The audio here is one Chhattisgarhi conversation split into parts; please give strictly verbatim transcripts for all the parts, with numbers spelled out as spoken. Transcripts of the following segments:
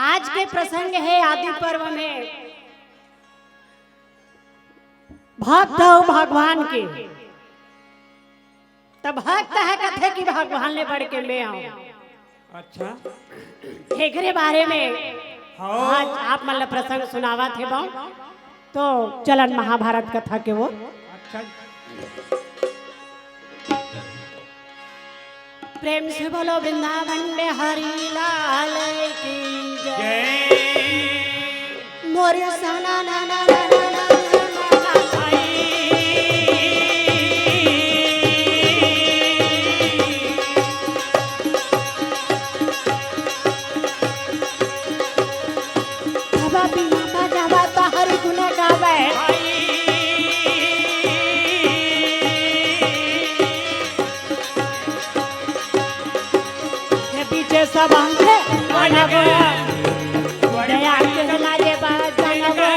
आज के प्रसंग हे आदि पर्व में भक्त अउ भगवान के। त भक्त हे कथे कि भगवान ले बढ़ के मैं हूँ। अच्छा। एकरे बारे में हाँ। आज आप मन ला प्रसंग सुनावत हे बा। तो चलन महाभारत कथा के ओर। अच्छा। प्रेम से बोलो वृंदावन में हरि लाल की जय। जय। मोरे सना ना ना ना ना ना ना ना ना। बाबा बिना बजावा तो हरि गुण गावे। के पीछे सब आंखे बनवा। दया के लाजे बा जनवा।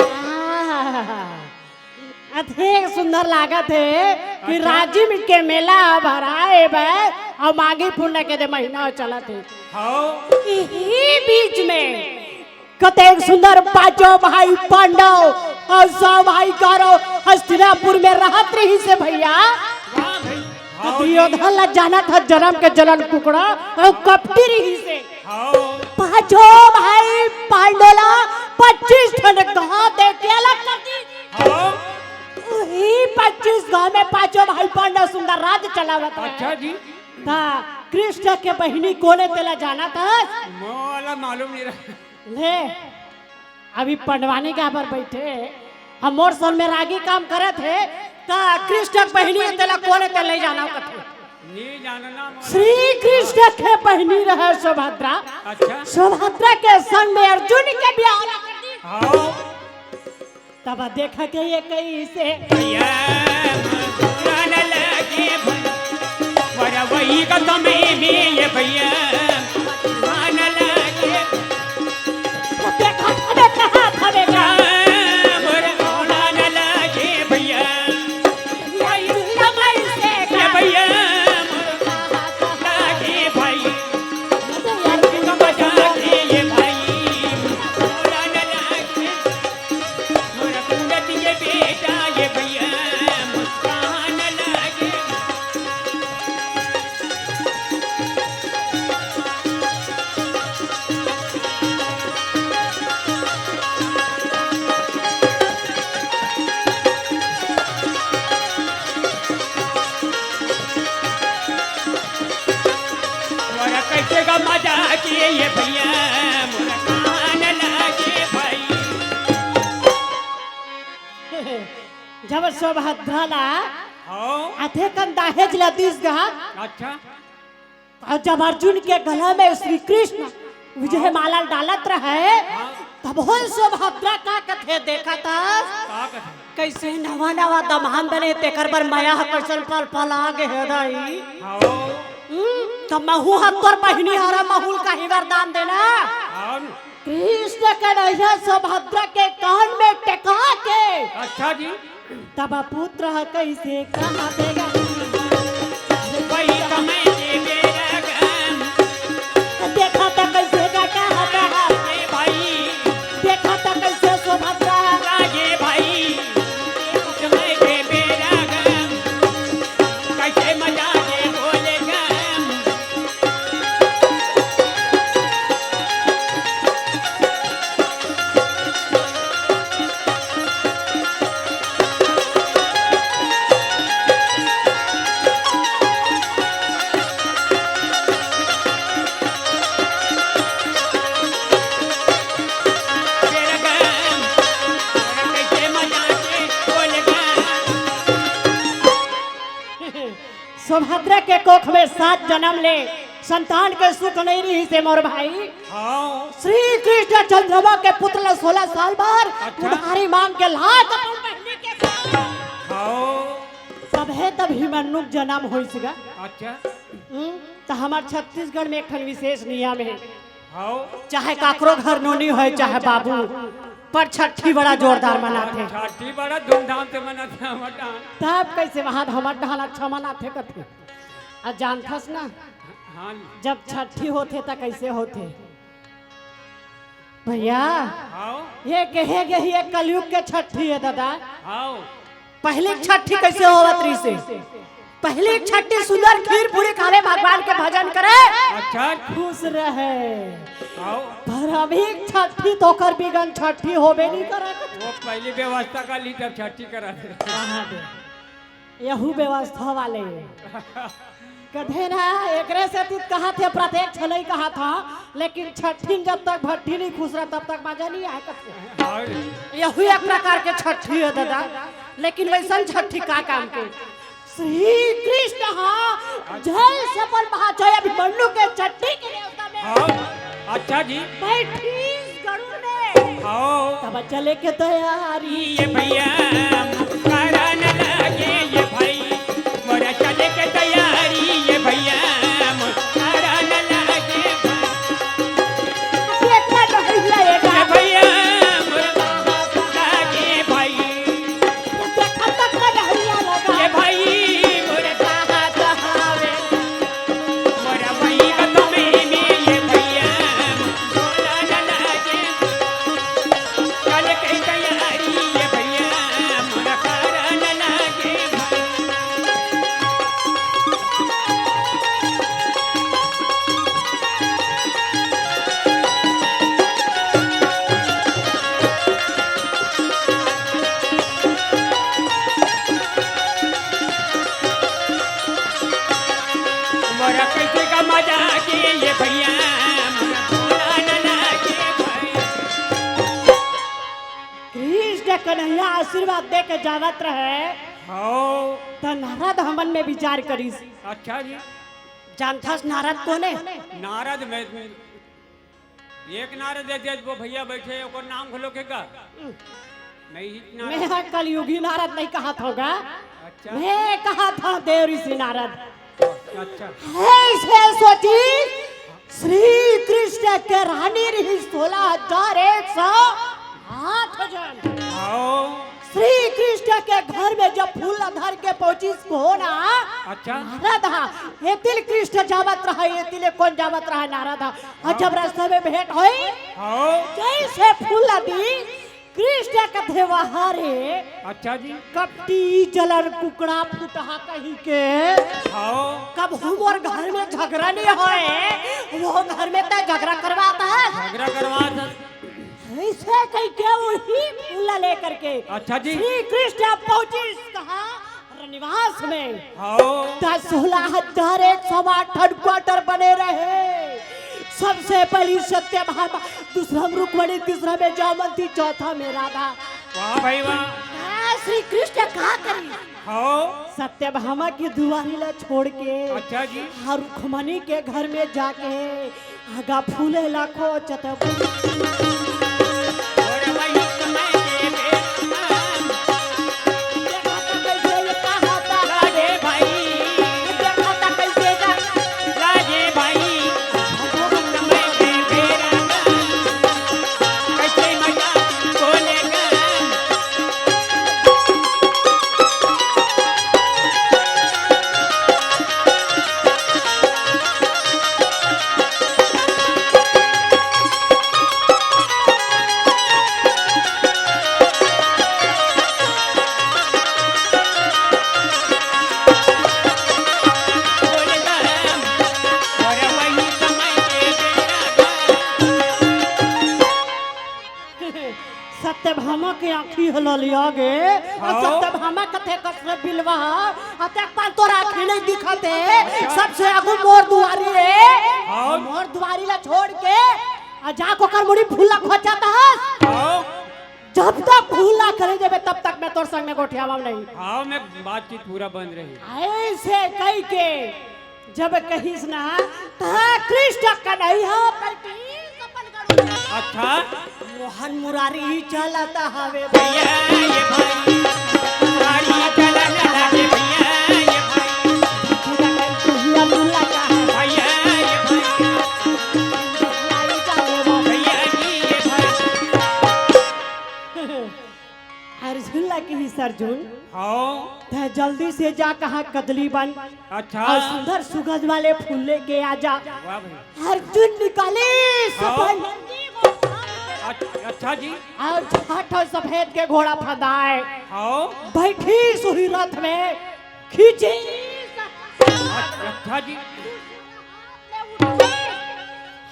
आहा। अतेक सुंदर लागत हे कि अच्छा। राजिम के मेला भराए बर अउ माघी पुन्नी के दे महीना चलत हे। हाँ। इही बीच में कतेक सुंदर पांचों भाई पांडव अउ सौ भाई कौरव हस्तिनापुर में रहत रहिस हे भैया। वाह भाई। हाँ, दुर्योधन ला जानत हे, जनम के जलन कुकड़ा अउ कपटी रहिस हे। हाँ। पांचों भाई पांडव ला पच्चीस ठन गांव दे के अलग कर दिस। हाँ। उही पच्चीस गांव में पांचों भाई पांडव सुंदर राज चलावत हे। अच्छा जी। त कृष्ण के बहिनी कोन ए तेला जानत हस? मोला मालूम नइ रहा। ले, अभी पंडवानी के बर बइठे, हम मोर सन में रागी काम करत हे, त कृष्ण के बहिनी ए तेला कोन ए तेला नइ जानव कथे। नइ जानना मोला। श्री कृष्ण के बहिनी रहे सुभद्रा। अच्छा। सुभद्रा के संग में अर्जुन के बिहाव ला कर दिस। हाँ। तब देखा के ये कइसे भैया, मन लगे भैया, वही का समय में ये भैया, मन लगे। देखा, देखा, देखा, देखा। मन लगे भैया, वही का समय से ये भैया, मन लगे भाई, वही का मजा के ये भाई, मन लगे। मोर कुंडती के बेटा ये भैया मुस्कान लागे। मोर कैसे का मजा किए ये भैया मुस्कान लागे भाई। जब सुभद्रा ला हाँ। अतेकन दहेज ला दिस गा। अच्छा। अउ जब अर्जुन के गला में श्री कृष्ण विजय माला डालत रहे, हाँ। तब हो सुभद्रा का कथे देखत हस? का कथे? कइसे नवा नवा दमांद बने तेकर बर मया ह कइसन पल पल आ गे हे दाई। हाँ। हम्म, त महू ह तोर बहिनी हरँव महू ल काहीं वरदान देना। हाँ। कृष्ण कन्हैया सुभद्रा के कान में टेका के अच्छा जी। तब पुत्र ह कइसे कहा देगा। भाई कमाई के बेरा गम। देखा त कइसे का कहा देगा। ए भाई। देखा त कइसे सुभद्रा। लागे भाई। कमाई के बेरा गम। कैसे मजा के बोले गम। सुभद्रा के कोख में सात जनम ले संतान के सुख नइ रिहिस हे मोर भाई। हाँ। श्री कृष्ण चंद्रमा के पुत्र ल सोलह साल बर अच्छा। उधारी मांग के लात अपन बहिनी के साथ। हाँ। तभे त अभिमन्यु के जनम होइस गा। अच्छा। हम्म, त हमर छत्तीसगढ़ में एक ठन विशेष नियम हे। हाँ। चाहे काकरो घर नोनी होय, चाहे बाबू, पर छट्ठी बड़ा जोरदार मनाथे। छट्ठी बड़ा धूमधाम से मनाथे हमर डाहर। तब कइसे वहाँ हमर डाहर अच्छा मनाथे कथे। जानथस ना, हाँ। जब छठी होथे त कइसे होथे भइया? हाँ। ये कहे गए, ये कलयुग के छठी हे दादा। हाँ। पहिली छठी कइसे होवत रहिसे? पहिली छठी सुंदर खीर पूरी खावे, भगवान के भजन करे, अच्छा। खुश रहे। हाँ। पर अभी छठी तो ओकर बिगन छठी होबे नइ करे। वो पहिली व्यवस्था कर ली, तब छठी करा दे। कहाँ दे? यहू व्यवस्था वाले। कथे ना, एकरे सेती त कहत हे, प्रत्येक छलई कहत हे, लेकिन छठी में जब तक भट्ठी नइ खुसरे, तब तक मजा नइ आय कथे। और यहू एक प्रकार के छठी हे दादा, लेकिन वइसन छठी का काम के? श्री कृष्ण ह जल से अपन महाशय अभिमन्यु के छठी के हाँ, अच्छा जी। बैठीस गरुड़ में। आओ। तब चले के तैयारी। ये भैया, कारण लगे ये भाई, मोरा चले के तैयारी, ये भैया, कारण लगे भाई। इतना तो है भैया, ये ये भैया, मोरा लगे भाई। ये देखा तक का नहीं लगा। ये भाई, मोरा कहा कहावे। मोरा भाई का तो में में ये भैया, बोला न लागे। काले कई तैयारी ये भैया, मोरा कारण लागे। मोरा कइसे का मजा के ये भैया, मोरा बोला न लागे भाई। कृष्ण कन्हैया आशीर्वाद दे के जावत रहे। हाँ। त नारद हमन में विचार करिस। अच्छा जी। जानथस नारद कोन हे? नारद में एक नारद दे दे, वो भैया बैठे, ओकर नाम घलो के का? नहीं, नारद। मैं हा कलयुगी नारद नहीं कहत हों गा। अच्छा। मैं कहत हों देव ऋषि नारद। अच्छा। ऐसे सोची, श्री कृष्ण के रानी रही सोलह हजार एक सौ आठ जन। आओ। श्री कृष्ण के घर में जब फूल धर के पहुंचिस कोन हा? अच्छा। नारद हा। एती ले कृष्ण जावत रहा, एती ले कोन जावत रहा? नारद हा। और जब रास्ता में भेंट होई, हाँ। जइसे फूल ला दी, कृष्ण कथे, "वाह रे, अच्छा जी। कपटी जलन कुकड़ा फुटहा कही के। हाँ। कभू मोर घर में झगरा नइ होय, वो घर में तैं झगरा करवात हस।" झगरा करवात हस। ऐसे कहि के वही फूल ला लेकर के अच्छा जी। श्री कृष्ण पहुंचिस कहाँ? रनिवास में। हाँ। त सोलह हजार एक सौ आठ हेडक्वार्टर बने रहे। सबसे पहली सत्यभामा, दूसरा में रुक्मणी, तीसरा में जामवंती, चौथा में राधा। वाह भाई वाह। त श्री कृष्ण का करी? हाँ। सत्यभामा की दुआरी ला छोड़ के अच्छा जी। हाँ, रुक्मणी के घर में जाके आगा फूले लाखो चतबुल। सत्यभामा के आँखी ह ललिया गे। अउ हाँ। सत्यभामा कथे, "कस रे बिलवा, अतेक पान तोर आँखी नइ दिखत हे, सबसे आगू मोर दुआरी हे।" हाँ। मोर दुआरी ला छोड़ के अउ जाके ओकर मुड़ी फूल ला खोचत हस। हाँ। जब तक फूल ला करे देबे, तब तक मैं तोर संग में गोठियावंव नहीं। हाँ, मैं बातचीत पूरा बंद रही। अइसे कहि के जब कहिस ना, त कृष्ण कन्हैया पलटिस अपन गरुड़। अच्छा। मोहन मुरारी चलत हवे भैया, ये भाई। मुरारी चलत हवे भैया, ये भाई। भैया, ये भाई। भैया, ये भाई। अर्जुन ला कहिस, अर्जुन, हाँ। तैं जल्दी से जा, कहाँ कदली बन अच्छा। और सुंदर सुगंध वाले फूल लेके आ जा। वाह भाई। अर्जुन निकालिस हाँ। अपन अच्छा जी। और झट सफेद के घोड़ा फंदाए। हाँ। बैठिस उही रथ में खींचिस। अच्छा जी।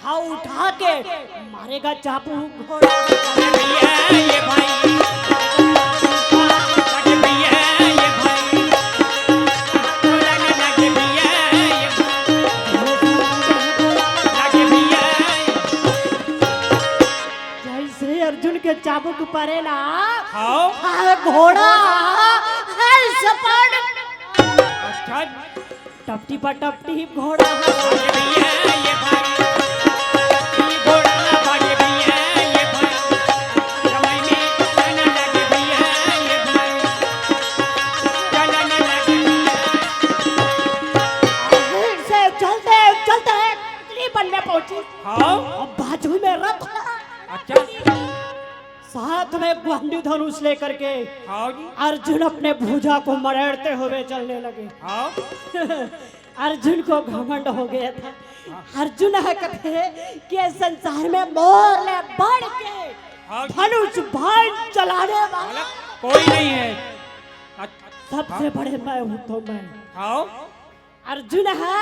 हाँ, उठा के मारेगा चाबुक घोड़ा। अरे भैया, ये भाई। अरे भैया, ये भाई। अरे भैया, ये भाई। जैसे अर्जुन के चाबुक परे ना, हाँ। हाँ, घोड़ा, हाँ, सपाट। अच्छा। टपटी पर टपटी घोड़ा। भागे भैया, ये भाई। ये घोड़ा भागे भैया, ये भाई। कमाई में चलने लगे भैया, ये भाई। चलने लगे भैया। से चलते, चलते हैं, कदली बन में पहुंची। हाँ। अब बाजू में रथ। अच्छा। साथ में ग्वांडी धनुष लेकर के हाँ जी। अर्जुन अपने भुजा को मरेड़ते हुए चलने लगे। हाँ। अर्जुन को घमंड हो गया था। अर्जुन ह कथे कि इस संसार में मोर ले बढ़ के हाँ जी। धनुष बाण चलाने वाला मतलब कोई नहीं है। अच्छा। सबसे बड़े मैं हूँ तो मैं। हाँ। अर्जुन ह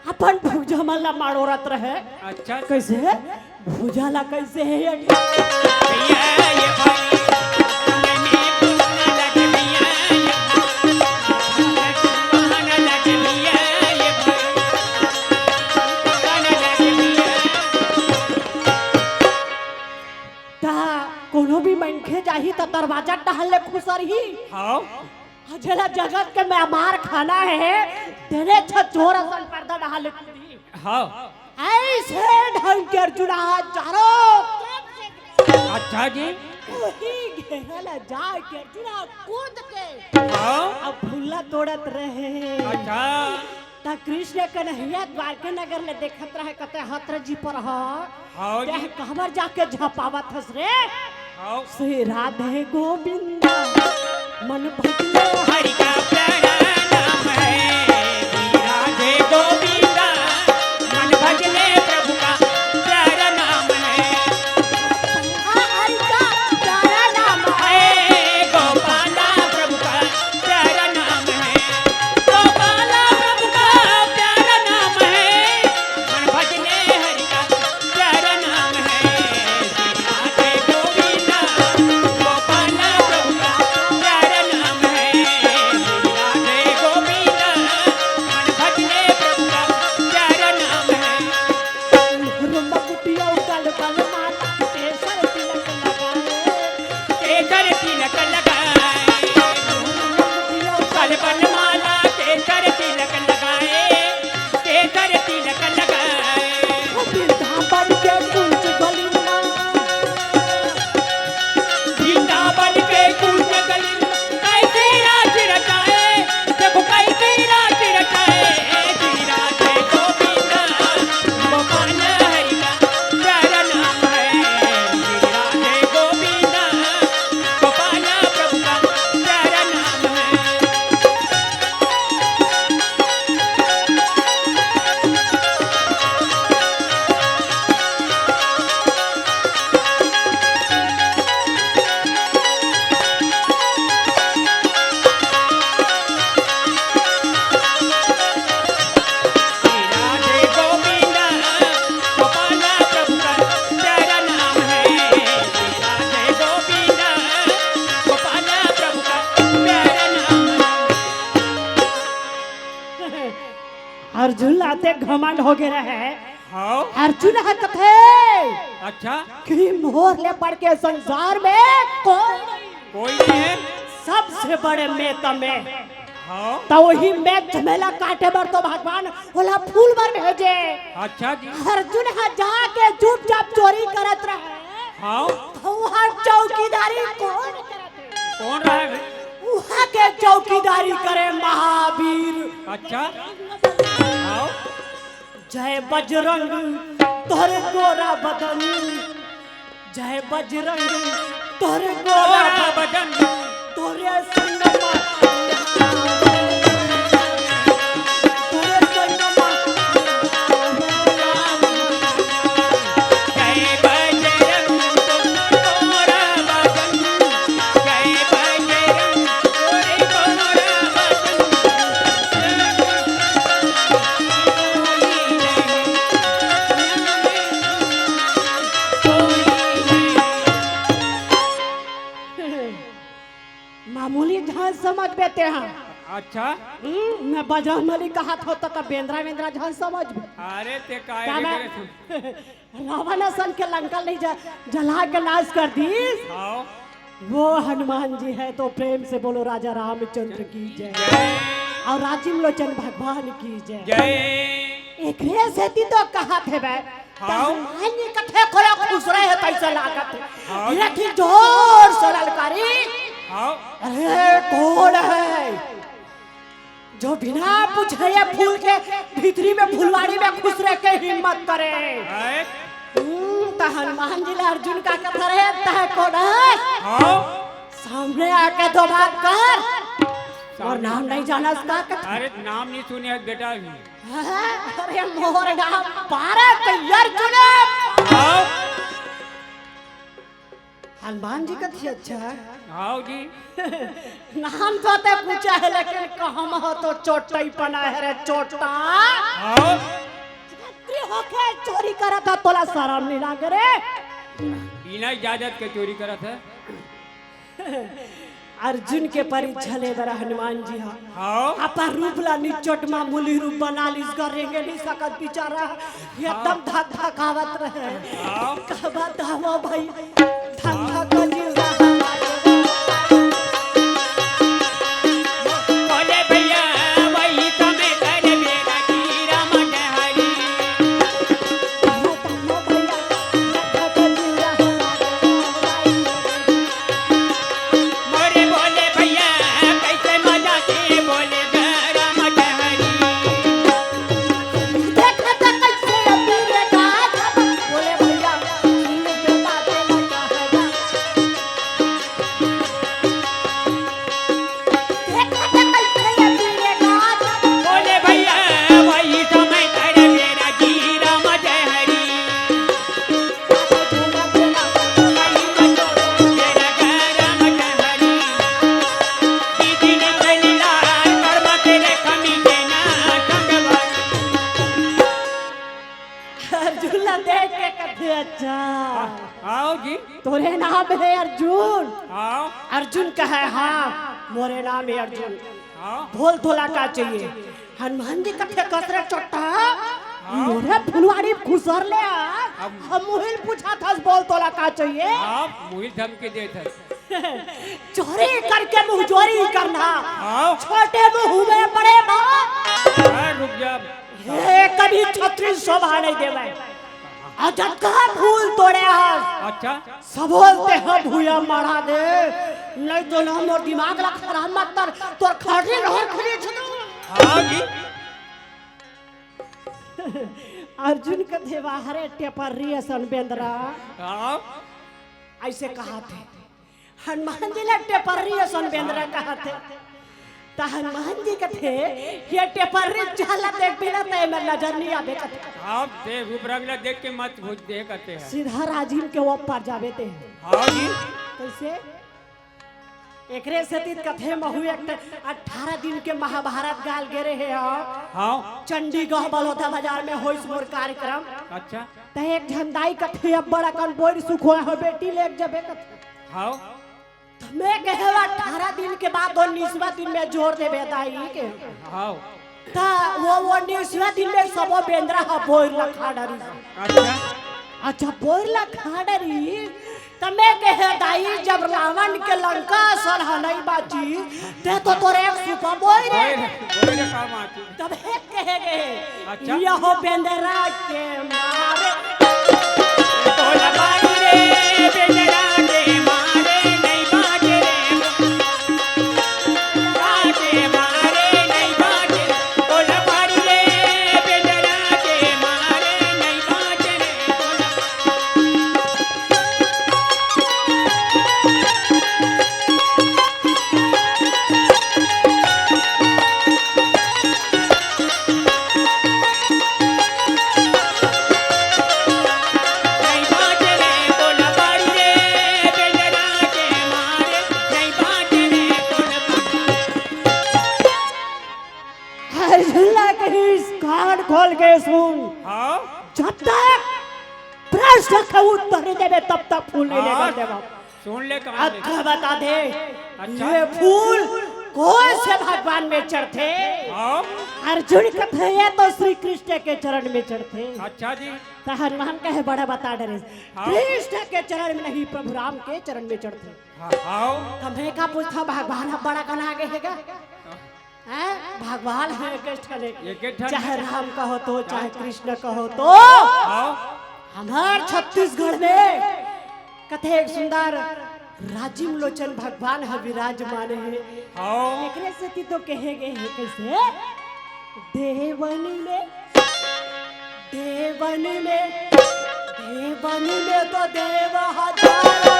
अपन भुजा मन ला मरोड़त रहे। अच्छा। कैसे? भुजा ला कैसे है ये? भैया, ये भाई, मैं पूछने लगे भैया, ये भाई, मैं पूछने लगे भैया, ये भाई, पूछने लगे भैया। ता कोनो भी मनखे जाही त दरवाजा टहल ले खुसरही। हाँ। जेला जगत के में मार खाना है, तेने छ चोर असन पर्दा डहा ले कूदी। हाँ। ऐसे ढंग के अर्जुन ह चारों तरफ से अच्छा जी। वही घेरा ला जाके अर्जुन ह कूद के हाँ। अब फूला तोड़त रहे। अच्छा। त कृष्ण कन्हैया द्वारका नगर ले देखत रहे, कथे हत्र जी पर ह। हाँ जी। तैं काबर जाके झपावत हस रे? हाँ। श्री राधे गोविंदा मन भजले हरि का प्यारा नाम है। श्री राधे गोविंदा मन भजले प्रभु का प्यारा नाम है। हरि का प्यारा नाम है। गोपाला प्रभु का प्यारा नाम है। गोपाला प्रभु का प्यारा नाम है। मन भजले हरि का प्यारा नाम है। श्री राधे गोविंदा, गोपाला प्रभु का प्यारा नाम है। श्री राधे गोविंदा, मन भजले प्रभु का प्यारा नाम है। मकुटिया उगल बन माता, केसर तिलक लगाए। केसर तिलक लगाए। मकुटिया उगल बन माला, केसर तिलक लगाए। केसर तिलक लगाए। वृंदावन के कुंज गली में। वृंदावन के कुंज गली में। कैसे राज रचाए, देखो कैसे राज रचाए। श्री राधे गोविंदा, गोपाल हरि का प्यारा नाम है। श्री राधे गोविंदा, गोपाल प्रभु का प्यारा नाम है। श्री राधे गोविंदा, गोपाला प्रभु का प्यारा नाम है। श्री राधे गोविंदा, गोपाला प्रभु का प्यारा नाम है। अर्जुन ला ते घमंड हो गे रहे। हाँ। अर्जुन ह कथे अच्छा। कि मोर ले बढ़ के संसार में कोई नहीं। कोई नहीं है। सबसे बड़े मैं त मैं। हाँ। त वही मैं झमेला काटे बर तो भगवान ओला फूल बर भेजे। अच्छा जी। अर्जुन ह जाके चुपचाप चोरी करत रहे। हाँ। त वहाँ चौकीदारी कोन करत हे? कोन रहे? वहाँ के चौकीदारी करे महावीर। अच्छा। हाँ। जय बजरंग तोहर गोरा बदन, जय बजरंग तोहर गोरा बदन। मामूली झन समझबे तेहा। अच्छा। हम्म, मैं बजरंगबली कहत हों त, त बेंदरा वेंदरा झन समझबे। अरे ते का का ये मैं करे? रावण असन के लंका नहीं जा, जला के नाश कर दीस। हाँ। वो हनुमान जी है, तो प्रेम से बोलो राजा रामचंद्र की जय। जय। और राजीव लोचन भगवान की जय। जय। एकरे सेती तो कहत हे बे, हाँ। हनुमान जी कथे खोला खुसरे हे तइसे लागत हे। हाँ। ये ठीक जोर से ललकारी। हाँ। अरे कोन हे जो बिना पूछे ये फूल के भीतरी में फुलवाड़ी में खुसरे के हिम्मत करे? हैं? हम्म, त हनुमान जी ला अर्जुन का कथे रे, तैं कोन हस? हाँ। सामने आके दो बात कर। और सामने नाम नहीं जानस का कथे? अरे नाम नहीं सुने हस बेटा अभी। हाँ, अरे मोर नाम पारा तैयार चुने। हाँ। हनुमान जी कथे अच्छा। हाँ जी। नाम तो ते पूछे हे, लेकिन कहम हो तो चोट्टा ही पना हे रे चोट्टा। हाँ। छत्री होके चोरी करत हे, तोला सरम नहीं लागे रे? बिना इजाजत के चोरी करत हे। अर्जुन के परीक्षा ले बर हनुमान जी हा। हाँ। अपन रूप ला निचोट मामूली रूप बना लिस, गा रेंगे नहीं सकत बिचारा, एकदम धक धकावत रहे। हाँ। का बतावंव भाई, धक धक जीव रहा। बोले भैया, वही समय कर मेरा कीरा मटहरी। मोरे भोले भैया, कैसे मजा के बोले गरम डहरी। देखत कैसे अबीर का जब बोले भैया, सुन के बातें न कहना। देखत कैसे अबीर का जब बोले भैया, वही समय कर मेरा कीरा मटहरी। अर्जुन ला देख के कथे, "अच्छा, आओ जी।" तोरे नाम हे अर्जुन? आओ। अर्जुन कहे, "हाँ, मोरे नाम हे अर्जुन।" हाँ। बोल, तोला का चाहिए? हनुमान जी कथे, "कस रे चोट्टा, हाँ। मोरे फुलवाड़ी खुसर ले आ, अब हम मुहिल पूछत हस, बोल तोला का चाहिए?" हाँ, मुहिल धमकी देत हस। चोरी करके मुँहजोरी करना, हाँ। छोटे मुँह में बड़े बात। हाँ, रुक जा। ये कभी छत्री शोभा नहीं देवे। अजब का फूल तोड़े हस। अच्छा। सबो ल तेहा भुइयां मढ़ा दे, नहीं तो ना मोर दिमाग ला खराब मत कर, तोर खड़ी रहर खुली छुदू। हाँ जी। अर्जुन कथे, "वाह रे टेपर्री असन बेंदरा।" हाँ। अइसे कहत हे। हनुमान जी ला टेपर्री असन बेंदरा कहत हे। त हनुमान जी कथे, "ये टेपर्री चाल ला देखबे ना, त एमे नजर नहीं आबे," कथे। हाँ, ते रूप रंग ला देख के मत घुस दे कथे हे। सीधा राजिम के ऊपर जाबे ते। हाँ जी। कइसे? एकरे सेती कथे महू एक ठन अठारह दिन के महाभारत गाल गे रेहे हंव। हाँ। चंडीगढ़ बलौदा बाजार में होइस मोर कार्यक्रम। अच्छा। त एक झन दाई कथे, "अब्बड़ अकन बोइर सुखोय हो बेटी, लेग जबे," कथे। हाँ। त मैं कहे, "अठारह दिन के बाद उन्नीसवाँ दिन में जोर देबे दाई के।" हाँ। त वो, वो उन्नीसवाँ दिन में सबो बेंदरा ह बोइर ला खा डरिस। अच्छा। अच्छा, बोइर ला खा डरिस, त मैं कहे, "दाई, जब रावण के लंका असन ह नहीं बाचिस, ते तो तोर एक सुपा बोइर हे।" बोइर, बोइर का बाचिस। तब एक कहे गे, अच्छा। "यहो बेंदरा के मारे।" बोला बाबू रे, बेंदरा के मारे नहीं बाजे रे। बाजे मारे नहीं बाजे रे। बोला बाबू रे, बेंदरा के मारे नहीं बाजे रे। बोला अर्जुन ला कहिस, "कान खोल के सुन।" हाँ? जब तक प्रश्न के उत्तर नहीं देबे, तब तक फूल नहीं हाँ। लेकर देबो। सुन ले कहानी। अच्छा बता दे, अच्छा। ये फूल कौन से भगवान में चढ़थे? हाँ। अर्जुन कथे ये तो श्री कृष्ण के चरण में चढ़थे। अच्छा जी। त हनुमान कहे बड़ा बता डरे। हाँ। कृष्ण के चरण में नहीं, प्रभु राम के चरण में चढ़थे। हाँ, हाँ। त मैं का पूछथंव, भगवान ह बड़ा कना आगे हे गा? हैं? भगवान ह एक ठन हे। एक ठन चाहे हे। राम कहो तो, चाहे चाहे कृष्ण कहो तो। हाँ। हमर छत्तीसगढ़ में कतेक सुंदर राजीव लोचन भगवान ह विराजमान हे। हाँ। एकरे सेती तो कहे गे हे, कइसे? देवन में, देवन में, देवन में तो देव हजारों।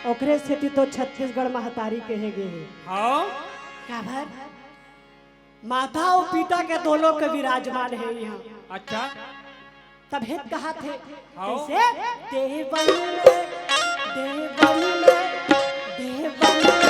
ओकरे सेती तो छत्तीसगढ़ महतारी कहे गे हे। हाँ। काबर? माता अउ पिता के दोनों के विराजमान हे इहाँ। अच्छा। तभे त कहाथे, हाँ। कइसे? देवन में, देवन में, देवन में।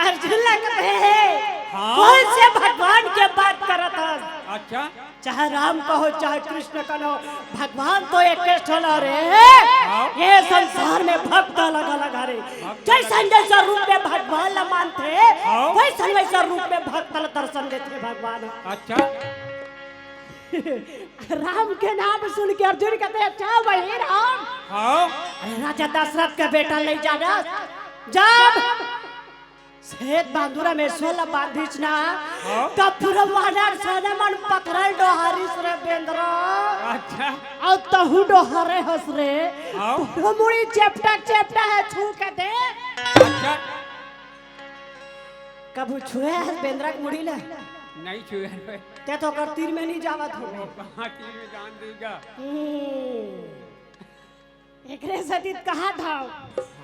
अर्जुन लगत हे, हाँ। कौन से भगवान के बात करत हस? अच्छा। चाहे राम कहो, चाहे कृष्ण कहो, भगवान तो एके ठन हरे। हाँ। ये संसार में भक्त अलग-अलग हरे। भक्त जइसन जइसन रूप में भगवान ला मानथे, हाँ। वइसन वइसन रूप में भक्त ला दर्शन देथे भगवान। अच्छा। राम के नाम सुन के अर्जुन कथे, "अच्छा वही राम?" हाँ। अरे राजा दशरथ के बेटा नइ जानस, जब श्वेत बांदुरा में सोला बांधिस ना, हाँ। तब पूरा वानर सेना मन पथरा ल डोहारिस रे बेंदरा। अच्छा। अउ तहूँ डोहारे हस रे। हाँ। तोरो मुड़ी चेपटा चेपटा हे, छू के देख। अच्छा। कभू छुए हस बेंदरा के मुड़ी ला? नइ छुए हँव। तें तो ओकर तीर में नइ जावत होबे। कहाँ तीर में जान देगा? हम्म। एकरे सेती त कहाथंव।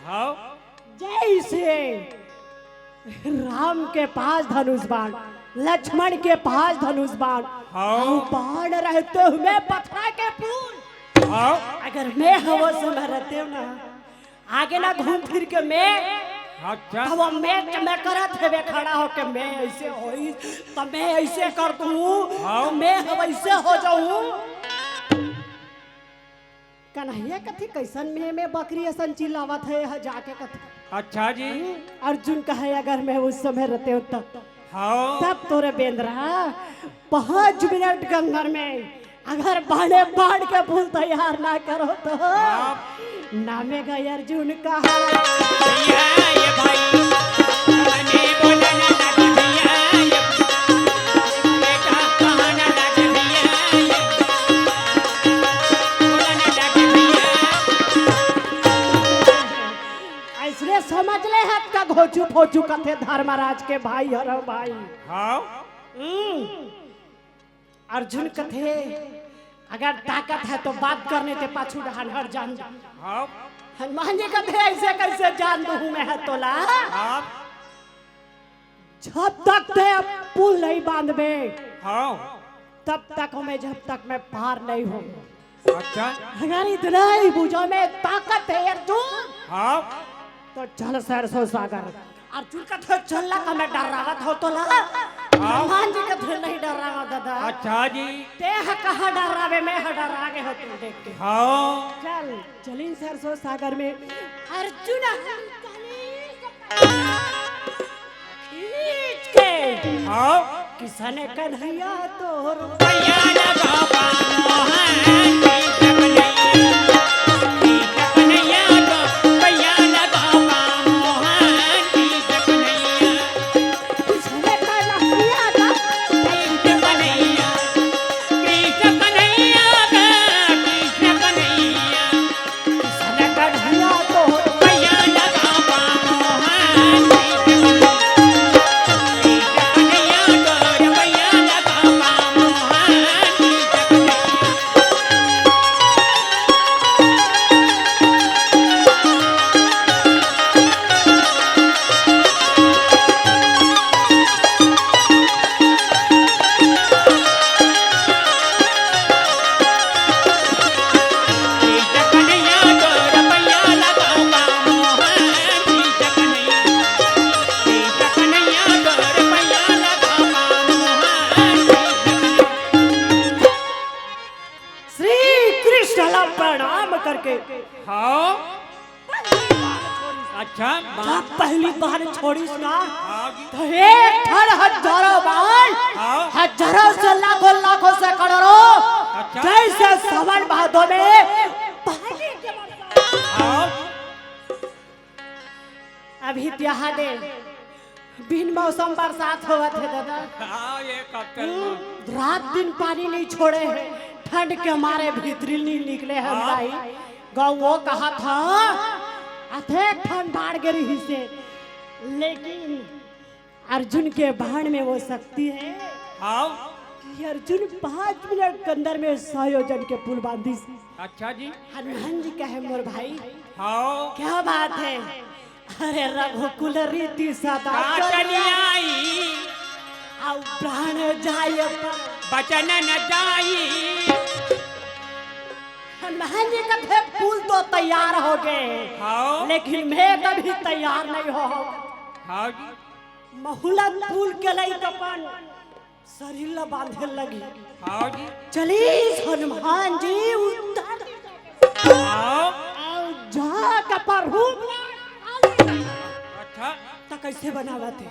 हाँ। जइसे राम के पास धनुष बाण, लक्ष्मण के पास धनुष बाण, हाँ। अउ बाण रहते हुए पथरा के फूल। हाँ। अगर मैं हवस में रहतेंव ना, आगे ना घूम फिर के मैं, अच्छा। तब मैं, मैं करत हेबे खड़ा होके, मैं अइसे होइस, त मैं अइसे कर दूँ, हाँ। त मैं ह वइसे हो जाऊँ। कन्हैया कथे, "कइसन में, में बकरी असन चिल्लावत हे, ह जाके," कथे। अच्छा जी। हम्म, अर्जुन कहे, "अगर मैं उस समय रहतेंव तब।" हाँ। तब तो रे बेंदरा, पाँच मिनट के अंदर में अगर बाणे बाण के फूल तैयार ना करो तो हाँ। नामे गा अर्जुन कहा। भैया ये भाई, अने बोलन लग भैया ये, बेटा कहन लग भैया ये, बोलन लग भैया। अइसने समझ ले हस का घोचू फोचू कथे धर्मराज के भाई हरव भाई। हाँ। हम्म। अर्जुन कथे, "अगर ताकत हे तो बात कर, नइ ते पाछू डहर हट जान।" हाँ। हनुमान जी कथे, "अइसे कइसे जान दूँ मैं ह तोला?" हाँ। जब तक तें फूल नइ बांधबे, हाँ। तब तक मैं, जब तक मैं पार नइ हों। अच्छा। अगर इतना ही भुजा में ताकत हे अर्जुन, हाँ। तो चल सरसों सागर। अर्जुन कथे, "चल ला, का मैं डर्रावत हों तोला?" हाँ। हनुमान जी कथे, "नहीं डर्रावंव दादा।" अच्छा जी। "तें ह कहाँ डर्राबे, मैं ह डर्रा गे हों तुला देख के।" हाँ। चल, चलिन सरसों सागर में। अर्जुन खींच के। हाँ। किसन कन्हैया तोर। भैया लगा पामो हाथ, पीछे कन्हैया, पीछे कन्हैया तो, भैया लगा पामो हाथ, पीछे कन्हैया। किसन कन्हैया का। पीछे कन्हैया, पीछे कन्हैया का, पीछे कन्हैया। श्री कृष्ण ला प्रणाम करके। हाँ। अच्छा, माँ। जब पहली बार छोड़िस ना, हाँ जी। तो एक ठन हजारों बार, हाँ। हजारों से लाखों, लाखों से करोड़ों, अच्छा। जैसे सावन भादों में पानी के बरसात। हाँ। अभी तिहार दे, बिन मौसम बरसात होवत हे दादा। हाँ, ये कब तक हम्म, रात दिन पानी नहीं छोड़े हे, ठंड के मारे भीतरी नहीं निकले हे हाँ। भाई। गौ वो कहा था, अतेक ठंड बाढ़ गे रहिसे, लेकिन अर्जुन के बाण में वो शक्ति हे हाँ। कि अर्जुन पाँच मिनट के अंदर में सौ योजन के पुल बांधिस। अच्छा जी। हनुमान जी कहे, "मोर भाई, हाँ। क्या बात हे? अरे रघुकुल रीति सदा का चली चली आई। आई। अउ प्राण जाय पर।" बचन न जाई। हनुमान जी कथे, "पुल तो तैयार हो गे, हाँ। लेकिन मैं कभी तैयार नहीं हो।" हाँ जी। महूं ला पुल के लइक अपन शरीर ला बांधे लगी। हाँ जी। चलिस हनुमान जी उत्तर। हाँ। अउ जाके अपन रूप ला। अच्छा। त कैसे बनावत हे?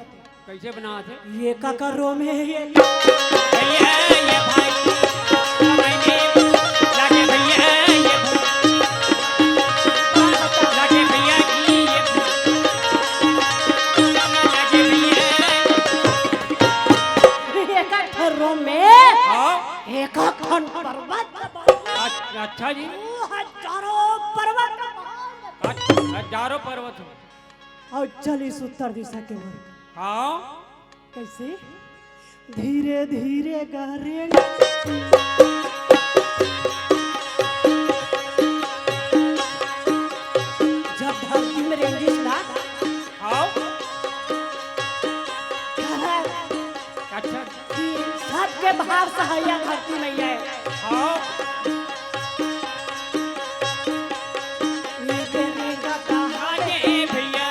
कैसे बनावत हे? ये का करो में ये। भैया, ये भाई, लागे भैया, ये भैया। लागे भैया जी, ये लागे भैया। एक ठन रूम में हाँ। एक ठन पर्वत। अच्छा, अच्छा जी। दू हजारों पर्वत। अच्छा, हजारों पर्वत हो। अउ चलिस उत्तर दिशा के ओर। हाँ। कैसे? धीरे धीरे गहरे। जब धरती में रेंगिस ना, हाँ। कहत अच्छा। कि सबके भार सहइया धरती मैया हे। हाँ। ये तेरे का कहा रे भैया।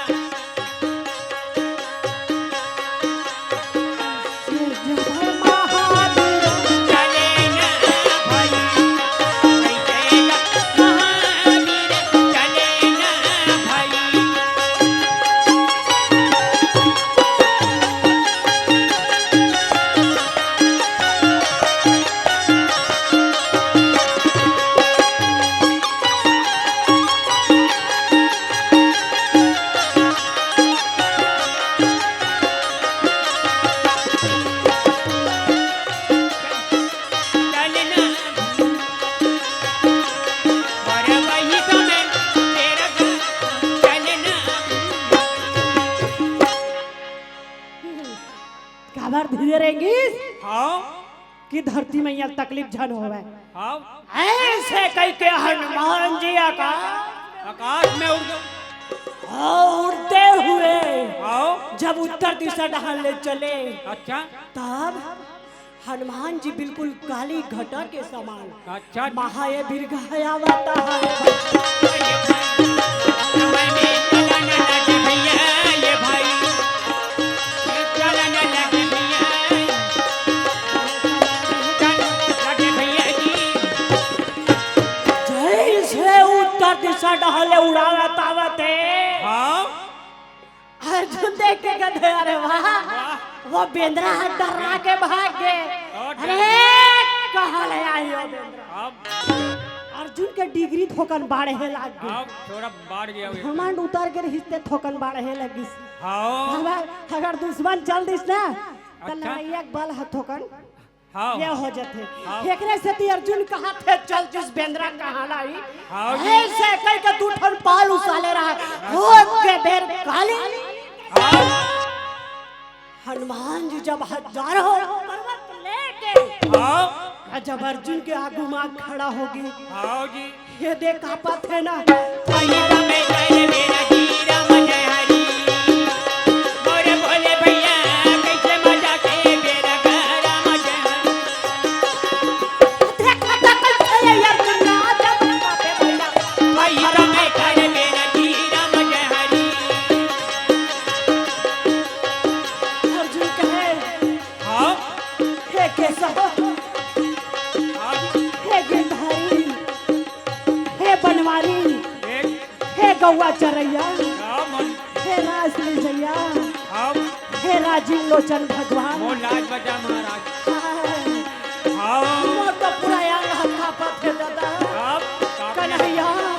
काबर धीरे रेंगिस? हाँ। कि धरती मैया तकलीफ झन होवय। हाँ। ऐसे कहिके हनुमान जी आकाश आकाश में उड़ गए। और उड़ते हुए हाँ। जब उत्तर दिशा डहान ले चले, अच्छा। तब हनुमान जी बिल्कुल काली घटा के समान। अच्छा। महा ये बिरघाया वाता है। ये भाई, ये भाई, डहले उड़ावत आवत हे। हाँ। अर्जुन देख के कथे, "अरे वाह, वाह। वो बेंदरा ह डर्रा के भाग गे। और अरे, कहाँ ले आही वो बेंदरा?" अब अर्जुन के डिग्री थोकन बाढ़े लाग गे। अब थोड़ा बाढ़ गया वो। घमंड उतर के रिहिस ते थोकन बाढ़े लगिस। हाँ। अब अगर दुश्मन चल दिस ना, त अच्छा। लड़इया के बल ह थोकन हाँ। ये हो जथे। हाँ। एकरे सेती अर्जुन कहत हे, "चल जिस बेंदरा कहाँ लाई।" हाँ जी। ऐसे कह के दू ठन पाल उसाले रहा। हो के बेर काली। हाँ। हनुमान जी जब हजारों पर्वत लेके हाँ। जब अर्जुन के आगू मा खड़ा होगे। हाँ जी। ये देख कांपत हे ना। अर्जुन कहे, हाँ। हे केशव, हाँ। हे गिरधारी, हे बनवारी, एक। हे गौवा चरैया, हाँ, मन। हे रास लीलैया, हाँ। हे राजीव लोचन भगवान। मोर लाज बचा महाराज। हाँ। हाँ। मोर तो पूरा अंग ह कांपत हे दादा। हाँ, कांपत हे। कन्हैया।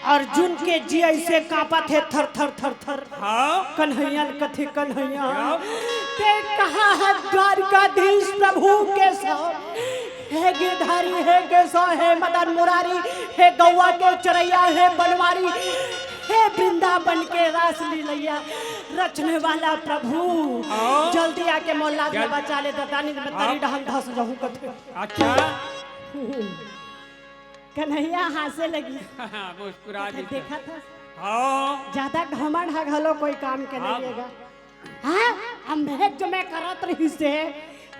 अर्जुन के जी ऐसे कांपत हे, थर थर थर थर। हाँ। कन्हैया ल कथे, कन्हैया, क्या? ते कहाँ हे द्वारिकाधीश प्रभु केशव? हे गिरधारी, हे केशव, हे मदन मुरारी, हे गौवा के चरैया, हे बनवारी, हे वृंदावन के रास लीलैया रचने वाला प्रभु, हाँ। जल्दी आके मोर लाज ल बचा ले दादा, नहीं त मैं तरी डहन धस जाहूँ कथे। अच्छा। कन्हैया हाँसे लगिस। मुस्कुरा कथे, दिस। देखत हस? हाँ। ज्यादा घमंड ह घलो कोई काम के नहीं हे गा। हाँ, अम्भेज जो मैं करत रहिस हे,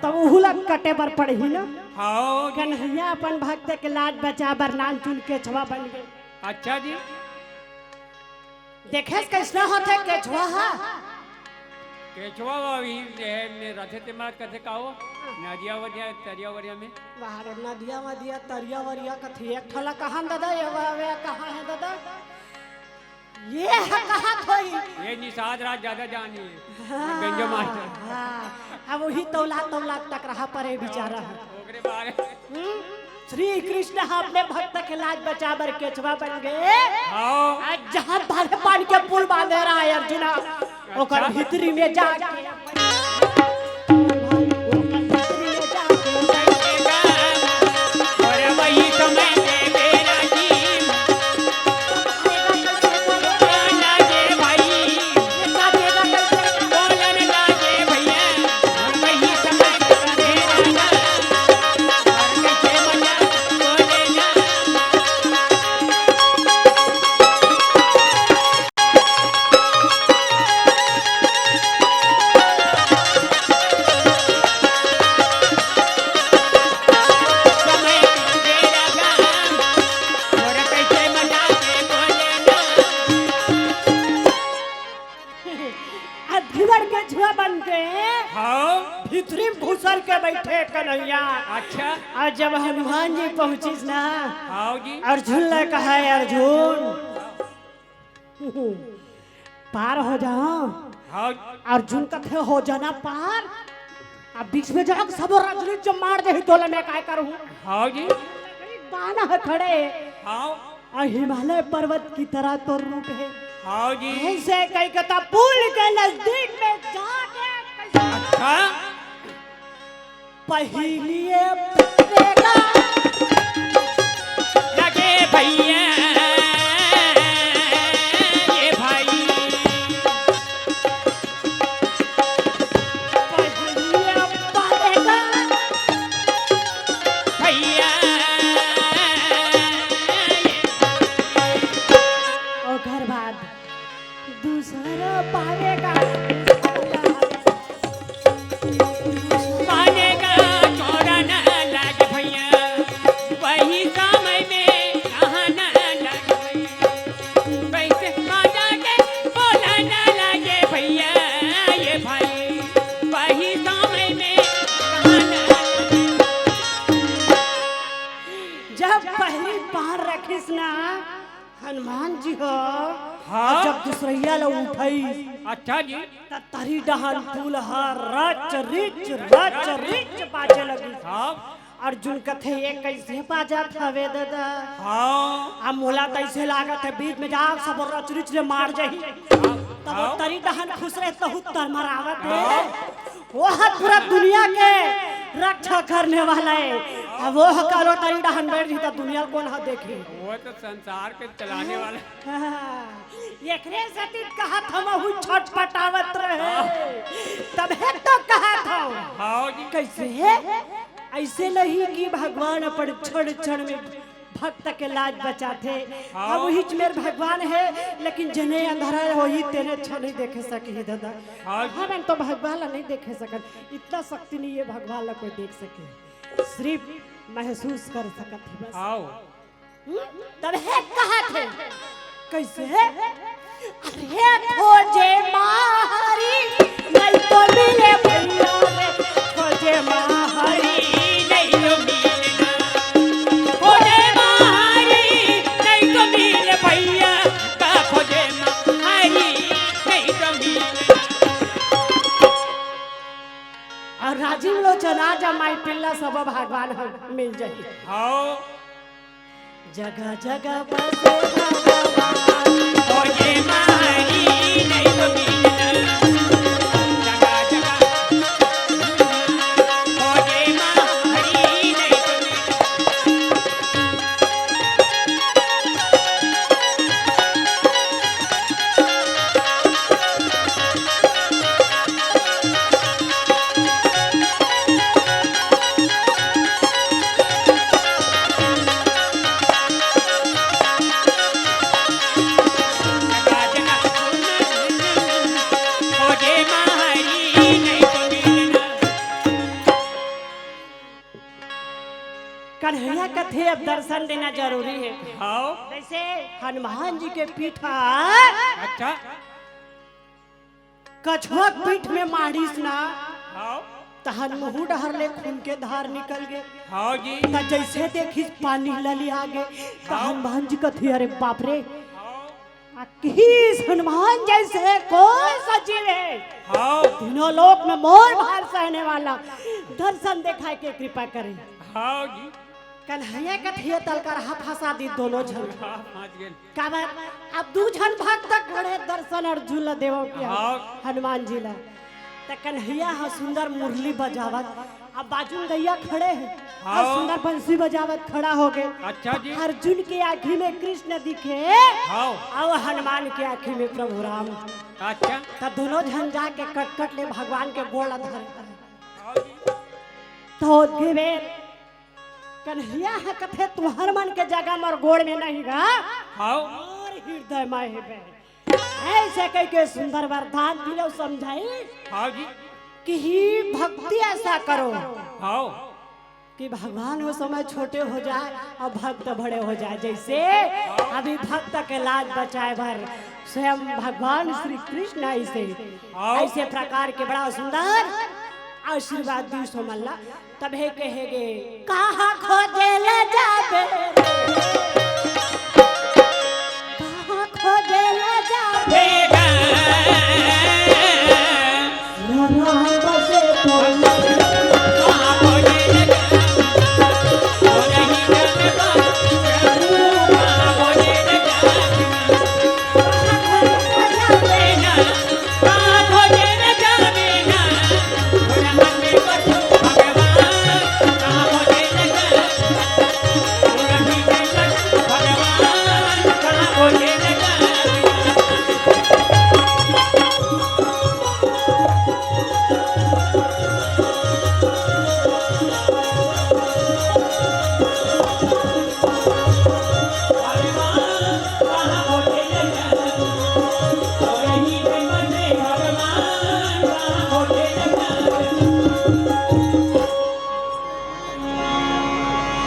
त उहू ला कटे बर पड़ही ना। हाँ। कन्हैया अपन भक्त के लाज बचा बर नानचुन केछवा बन गे। अच्छा जी। देखेस कइसना होथे केछवा ह? केछवा अभी जे हे, ने रथे ते मार कथे का हो? नदिया वरिया, तरिया वरिया में। बाहर नदिया वदिया, तरिया वरिया कथे, एक ठला कहाँ दादा, ये वा-, वे कहाँ हे दादा? ये ह कहाँ थोई? ये निषाद राज ज्यादा जानी हे। हाँ, गंजो मास्टर। हाँ, अब वही तौला तौला तक रहा परे बेचारा। ओकरे बारे। हम्म? श्री कृष्ण ह अपने भक्त के लाज बचा बर केछवा बन गे। हाँ। आज जहाँ बारे पान के पुल बांधे रहा है अर्जुना, ओकर अच्छा। भीतरी में जाके, ओकर भीतरी में जाके, अरे वही समय के बेरा जी। अब भीतर के छुआ बन के हाँ। भीतरी में घुसर के बैठे कन्हैया। अच्छा। और जब हनुमान जी पहुंचिस ना, हाँ जी। अर्जुन ला कहा, "अर्जुन, पार हो जाओ।" हाँ। अर्जुन कथे, "हो जाना पार।" अब बीच में जाके सबो रजनी जब मार देही तोला मैं काय करूँ? हाँ जी। बाना ह खड़े। हाँ। और हिमालय पर्वत की तरह तो रूप है। हाँ जी। ऐसे कई कथा पुल के नजदीक में जाके अच्छा। पहली ये पड़ेगा। लगे भैया। ना, हनुमान जी ह, हाँ? जब दूसरइया ल उठाइस, अच्छा जी। त तरी डहन फूल ह रच रिच, रच रिच बाजे लगिस। हाँ। अर्जुन कथे, "ये कइसे बाजत हवे ददा?" हाँ। अब मोला त अइसे लागत हे, बीच में जा सब रच रिच ले मार जाही। हाँ। तब वो हाँ। तरी डहन खुश रहे, तहू तरमरावत हे। हाँ। वो ह पूरा दुनिया के रक्षा करने वाला हे। अब वो ह कालो तरी डहन बइठ जही त दुनिया ल कोन ह देखही? वो तो संसार के चलाने वाला। हाँ, एकरे सेती कहत हँव, महूँ छटपटावत रहेंव। हाँ। तभे तो कहत हँव। हाँ जी। कइसे हे? अइसे नहीं कि भगवान अपन क्षण क्षण में भक्त के लाज बचाथे। हाँ। अब उहीच मेर भगवान हे, लेकिन जेने अंधरा होही, तेने अच्छा नहीं देखे सकही ददा। हाँ जी। हमन तो भगवान ला नहीं देखे सकन, इतना शक्ति नहीं हे भगवान ला कोई देख सके, सिर्फ महसूस कर सकत हे बस। हाँ। हम्म? तभे कहत हे, कइसे? अरे खोजे मारी, नहीं तो मिले भइया रे, खोजे मारी, नहीं तो मिले ना। खोजे मारी, नहीं तो मिले भइया, का खोजे मारी, नहीं तो मिले ना। अउ राजीव लोचन आ जा माई पिल्ला, सब भगवान ह मिल जाही। हाँ। जगह जगह बसे भगवान। खोजे मारी नहीं तो मिलना। जगह जगह खोजे मारी नहीं तो मिलना। कन्हैया कथे, अब दर्शन देना जरूरी हे। हाँ। जइसे हनुमान जी के पीठ ह अच्छा। कछुआ के पीठ में मारिस ना, हाँ। तहन मुहूँ डहर ले खून के धार निकल गे। हाँ जी। त जइसे देखिस पानी ललिया गे, त हाँ। हनुमान जी कथे, "अरे बाप रे, हाँ। आ किस हनुमान जइसे कोन सा जीव हे? हाँ। तीनों लोक में मोर भार सहने वाला, दर्शन देखाय के कृपा करे।" हाँ जी। कन्हैया कथे, "तलकर हा फँसा दी दोनों झन।" हाँ, फँस गेन। काबर अब दू झन भक्त खड़े दर्शन अर्जुन ल देवो के हाँ। हनुमान जी ल। त कन्हैया ह सुंदर मुरली बजावत, अब बाजू म गैया खड़े हे, हाँ। अउ सुंदर बंसी बजावत खड़ा होगे। अच्छा जी। अर्जुन के आँखी में कृष्ण दिखे, हाँ। अउ हनुमान के आँखी में प्रभु राम। अच्छा। त दोनों झन जाके कटकट ले भगवान के गोड़ ल धरे। हाँ जी। त ओतके बेर कन्हैया ह कथे, "तुँहर मन के जगह मोर गोड़ में नहीं गा, हाँ। मोर हृदय में हे बे।" अइसे कहिके सुंदर वरदान दिस अउ समझाइस हाँ जी। कि ही भक्ति अइसा करो हाँ। कि भगवान ओ समय छोटे हो जाय अउ भक्त बड़े हो जाय। जइसे अभी भक्त के लाज बचाय बर स्वयं भगवान श्री कृष्ण अइसे, हाँ। अइसे प्रकार के बड़ा सुंदर आशीर्वाद दिस हमन ला। तभे कहे गे, "कहाँ खोजे ले जाबे रे? कहाँ खोजे ले जाबे?"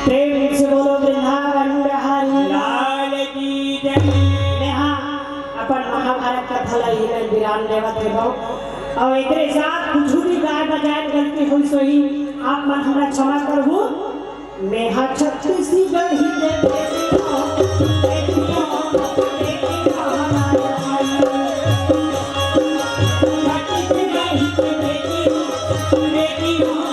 प्रेम से बोलो वृंदावन बिहारी लाल की जय। मेहा अपन महाभारत कथा ला इही में विराम देवत हे भाव। अउ एकरे साथ कुछ भी गाय बजाय गलती होइस होही, आप मन हमरा क्षमा करहू। मेहा छत्तीसगढ़ी के बेटी हूँ, बेटी हूँ, बेटी हूँ, छत्तीसगढ़ी के बेटी हूँ, बेटी हूँ,